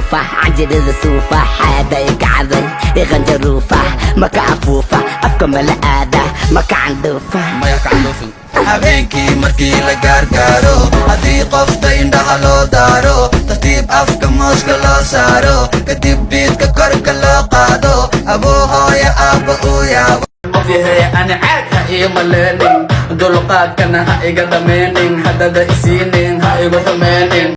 Suufa canjirada suufa xaaday kacday iqanjaruufa maka afuufa afka mala aada maka candhuufa. Maya, ka candhuufin. Habeenkii markii la gaargaaro, haddii qofta indhaha loo daaro, tartiib afka mooska loo saaro, kadib biidka korka loo qaado, abuu hooyo aabba uu yaabo. Qof yahay ani caag ha ii maleenin, dulqaadkana ha iga dhameenin, haddada isiinin ha igu xumeenin.